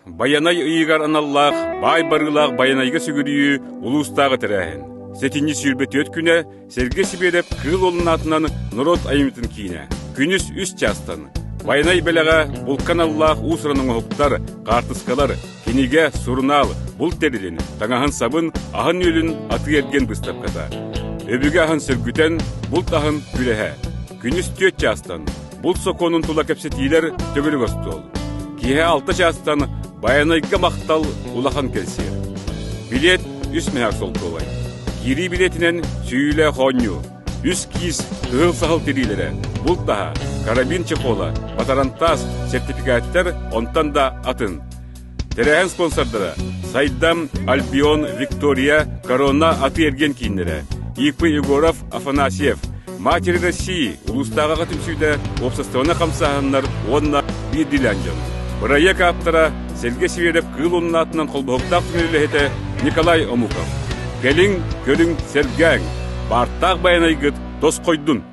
Байанай ыйыгар аналлаах баай барыылаах Байанайга сүгүрүйүү улуустааҕы тэрээһин. Сэтинньи 24 күнэ Сергей Сибиэрэп Кыыл Уолун аатынан норуот айымньытын киинэ. Күнүс үс чаастан Байанай бэлэҕэ булка аналлаах уус-уран оҥоһуктар, хаартыскалар, кинигэ, сурунаал, булт тэрилин, таҥаһын-сабын, аһын-үөлүн атыы-эргиэн быыстапката. Өбүгэ аһын сөргүтэн, булт аһын күрэһэ. Күнүс түөрт чаастан Булт сокуонун тула кэпсэтиилэр төгүрүк остуол. Киэһэ алта чаастан Байанайга махтал улахан кэнсиэр. Билиэт үс мөһөөх солкуобай. Киирии билиэтинэн сүүйүүлээх оонньуу, үс киис кыһыл саһыл тириилэрэ, булт таһа, карабин чехола, батарантаас, сертификаттар, онтон да атын. Тэрээһин спонсордара Сайдам, Альбион, Виктория, Корона атыы-эргиэн кииннэрэ, И.П. Егоров, Афанасьев, Матери России улуустааҕы аҕа түмсүүтэ уопсастыбаннай хамсааһыннар уонна биирдиилээн дьон. Бырайыак ааптара Сергей Сиверев Кыыл Уолун аатынан холбоһуктаах түмэл үлэһитэ Николай Омуков. Кэлиҥ, көрүҥ, сэргээҥ! Баартаах байанайгыт тосхойдун!